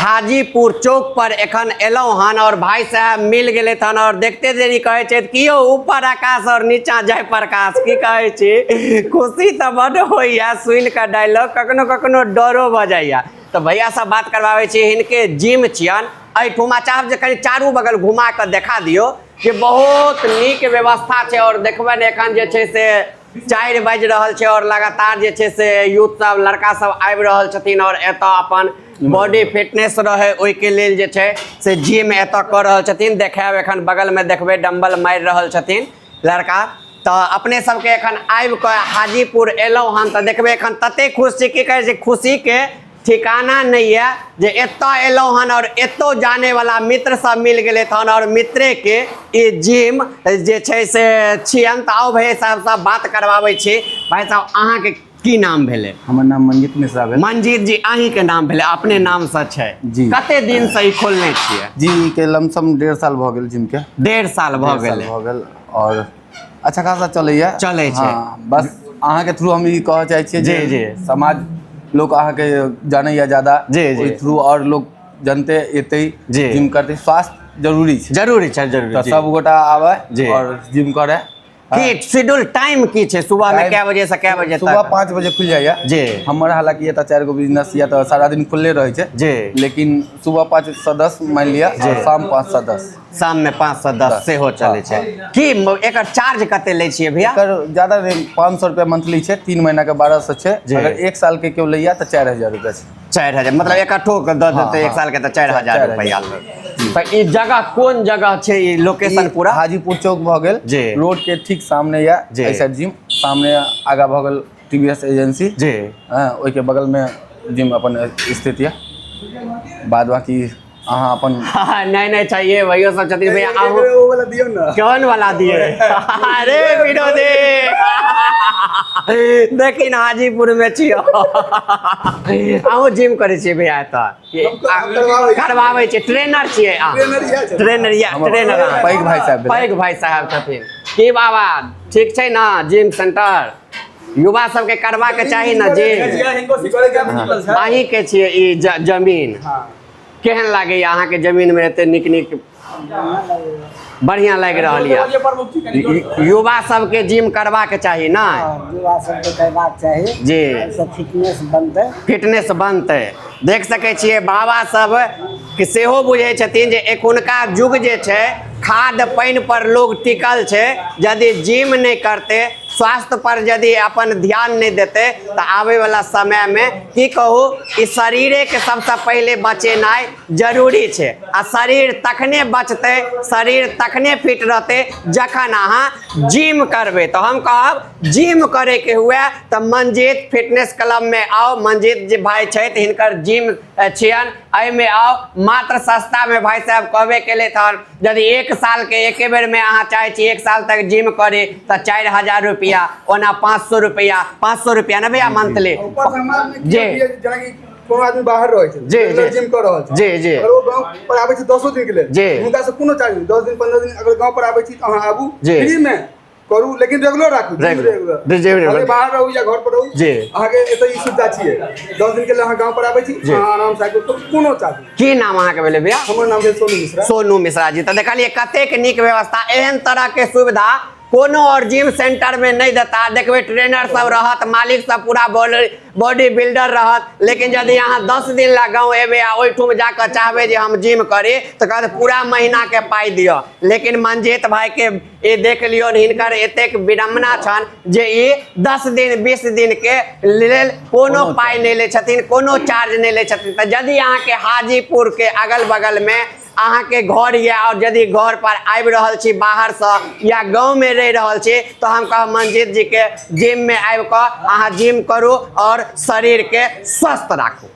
हाजीपुर चौक पर एखन एलहुँ हन और भाई साहब मिल गेलै हन और देखते देरी कहै छथि कि यौ ऊपर आकाश और नीचा जय प्रकाश। की कहै छी, खुशी तऽ बड्ड होइए सुनि कऽ डायलॉग, कखनो कखनो डरो भऽ जाइए। तऽ भैया सब बात करबाबै छी, हिनके जिम छियनि एहिठुमा। चाहब जे कनि चारू बगल घुमा कऽ देखा दियौ जे बहुत नीक व्यवस्था छै। और देखबै ने एखन जे छै से 4 बाजि रहल छै और लगातार जे छै से यूथ सब लड़का सब आबि रहल छथिन और एतऽ अपन बॉडी फिटनेस रहै ओहिके लेल जे छै से जिम एतऽ कऽ रहल छथिन। देखायब एखन बगलमे देखबै डम्बल मारि रहल छथिन लड़का। तऽ अपने सबके एखन आबि कऽ हाजीपुर एलहुँ हन तऽ देखबै एखन ततेक खुश छी, की कहै छै, खुशीके ठिकाना नहि यऽ जे एतऽ एलहुँ हन और एतौ जानेवला मित्र सब मिल गेलै हन और मित्रेके ई जिम जे छै से छियनि। तऽ आउ भैया साहब सब बात करबाबै छी। भाई साहब, अहाँके की नाम भेलै? हमर नाम मंजीत मिश्रा भेल। मंजीत जी अहींके नाम भेलै, अपने नामसँ छै जी। कते दिनसँ ई खोलने छियै? जी के लमसम 1.5 साल भऽ गेल जिम के। 1.5 साल भऽ 1.5 साल गेलै। भऽ गेल और अच्छा खासा चलैया। चलै छै। हाँ, बस अहाँके थ्रू हम ई कहऽ चाहै छियै जी, जे जी। समाज लोक अहाँके जानैया ज्यादा, जी, जी। ओहि थ्रू और लोक जनते एतै, जी। जिम करतै। स्वास्थ्य जरूरी छै। जरूरी छै, जरूरी तऽ जी। सब गोटा आबै जी। और जिम करै। की शेड्यूल टाइम की छै? सुबह में टाइम- कै बजे से कै बजे सुबह तक? 5 बजे खुलि जाइए जी। हमर। हालांकि एतऽ 4 गो बिजनेस यऽ तऽ सारा दिन खुलले रहै छै जी। लेकिन सुबह 5 से 10 मानि लिअ और शाम 5 से 10। शाम में 5 से 10 सेहो चलै छै। की एकर चार्ज कते लै छियै भैया? एकर ज्यादा नहि, 500 रुपया मंथली छै, 3 महीना के 1200 छै। जी। अगर 1 साल के केओ लैया तऽ 4000 रुपया छै। 4000, मतलब एकट्ठो के दऽ देतै 1 साल के तऽ 4000 4000 रुपया। तऽ ई जगह कोन जगह छै, ई लोकेशन ई पूरा? हाजीपुर चौक भऽ गेल जी। रोड के ठीक सामने यऽ जी। एहि साइड जिम, सामने आगा भऽ गेल टीवीएस एजेंसी। जी। हँ, ओहिके बगल में जिम अपन स्थित यऽ। बाद बाकी अहाँ अपन नहीं नहीं चाहिए भैया सब छथिन। भैया अहूँ वो वाला दियौ ना। कौन वाला दिए? अरे विनोदे, देखी ने हाजीपुर में छियो। अहूँ जिम करै छियै भैया एतऽ? करबाबै छी। करबाबै छियै, ट्रेनर छियै अहाँ? ट्रेनर इएह छथिन। ट्रेनर या हमर ट्रेनर अहाँ। पैघ भाई साहब भेलै। पैघ भाई साहब छथिन। की बाबा, ठीक छै ने जिम सेंटर? युवा सबके करबाक चाही ने जिम। अहीं के छियै ई जमीन? केहन लागैया अहाँके जमीन में एते नीक नीक? बढ़िया लागि रहल यऽ। युवा सबके जिम करबाक चाही ने? युवा सबके करबाक चाही। जी। एहिसँ फिटनेस बनतै। फिटनेस बनतै। देख सकै छियै बाबा सब कि सेहो बुझै छथिन जे एखुनका युग जे छै खाद पानि पर लोग टिकल छै। यदि जिम नहि करतै, स्वास्थ्य पर यदि अपन ध्यान नहि देतै तऽ आबैवला समयमे की कहू, ई शरीरेके सबसँ पहिले बचेनाइ जरूरी छै। आ शरीर तखने बचतै, शरीर तखने फिट रहतै जखन अहाँ जिम करबै। तऽ हम कहब जिम करैके हुए तऽ मंजीत फिटनेस क्लबमे आउ। मंजीत जे भाई छथि, हिनकर जिम छियनि, एहिमे आउ। मात्र सस्तामे भाई साहब कहबे केलथि हन, यदि 1 साल के एके बेर में अहाँ चाहे छी 1 साल तक जिम करी तऽ 4000 रुपया, ओना 500 रुपया, 500 रुपया ने भैया मंथली? ऊपर से हमरा आदमी जी। की जेनाकि कोनो आदमी बाहर रहै छै, जी, रेगुलर जी। जिम कऽ रहल छै, जी, जी। अगर ओ गाँव पर आबै छै 10 दिन के लेल, जी। हुनका से कोनो चार्ज नहि। 10 दिन 15 दिन अगर गाँव पर आबै छी तऽ अहाँ आबू, जी। फ्री में करू, लेकिन रेगुलर राखू gym. Regular. Regular. जी, जी, regular. भले बाहर रहू या घर पर रहू, जी। अहाँके एतऽ ई सुविधा छियै, 10 दिन के लेल अहाँ गाँव पर आबै छी, जी। अहाँ आराम से आबि कऽ करू, कोनो चार्ज नहि। की नाम अहाँके भेलै भैया? हमर नाम भेल सोनू मिश्रा। सोनू मिश्रा जी। तऽ देखलियै कतेक नीक व्यवस्था। एहन तरह के सुविधा कोनो और जिम सेंटर में नहीं देता। देखबै ट्रेनर सब रहत, मालिक सब पूरा बॉडी बिल्डर रहत, लेकिन यदि अहाँ 10 दिन ला गाँव एबै आ ओहिठुम जाकऽ चाहबै जे हम जिम करी तऽ कहत पूरा महीना के पाइ दिअ। लेकिन मंजीत भाई के ई देख लियौ, हिनकर एतेक विडम्बना छनि जे ई 10 दिन 20 दिन के लेल कोनो पाइ नहि लै छथिन, कोनो चार्ज नहि लै छथिन। तऽ यदि अहाँके हाजीपुर के अगल बगल में अहाँके घर यऽ और यदि घर पर आबि रहल छी बाहरसँ या गाँवमे रहि रहल छी तऽ हम कहब मंजीत जीके जिममे आबि कऽ अहाँ जिम करू और शरीरके स्वस्थ राखू।